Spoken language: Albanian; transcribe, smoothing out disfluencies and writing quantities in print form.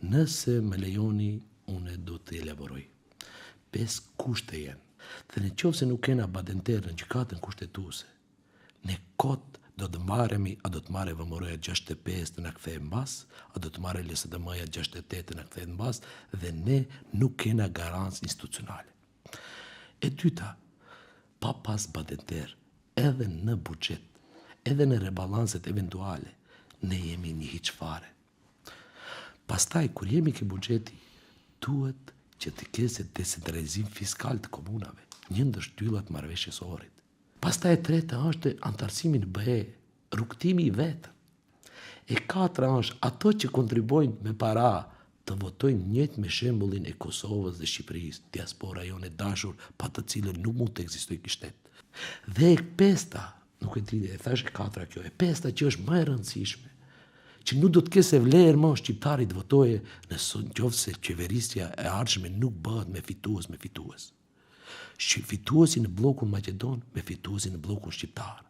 Nëse më lejoni, unë do të elaboroj. Pesë kushte janë. Dhe në qoftë se nuk kena badenter në gjykatën kushtetuese, ne kot do të marremi, a do të marrë VMRO-ja 65 të na kthejë mbas, a do të marrë LSDM-ja 68 të na kthejë mbas, dhe ne nuk kena garancë institucionale. E dyta, pa pas badenter, edhe në buxhet, edhe në rebalanset eventuale, ne jemi një hiç fare. Pastaj, kur jemi ke buxheti, duhet që të kese decentralizim fiskal të komunave, një ndër shtyllat marrëveshjes së Ohrit. Pastaj e treta është antarësimi në BE, rrugëtimi i vetëm. E katra është ato që kontribuojnë me para të votojnë njëjtë me shembullin e Kosovës dhe Shqipërisë, diaspora jonë e dashur, pa të cilën nuk mund të ekzistojë ky shtet. Dhe e pesta, nuk e di, e thash e katra kjo, e pesta që është më e rëndësishme, që nuk do të ketë vlerë më shqiptari të votojë në qoftë se qeverisja e ardhshme nuk bëhet me fitues me fitues. Fituesi në bllokun maqedon me fituesi në bllokun shqiptar.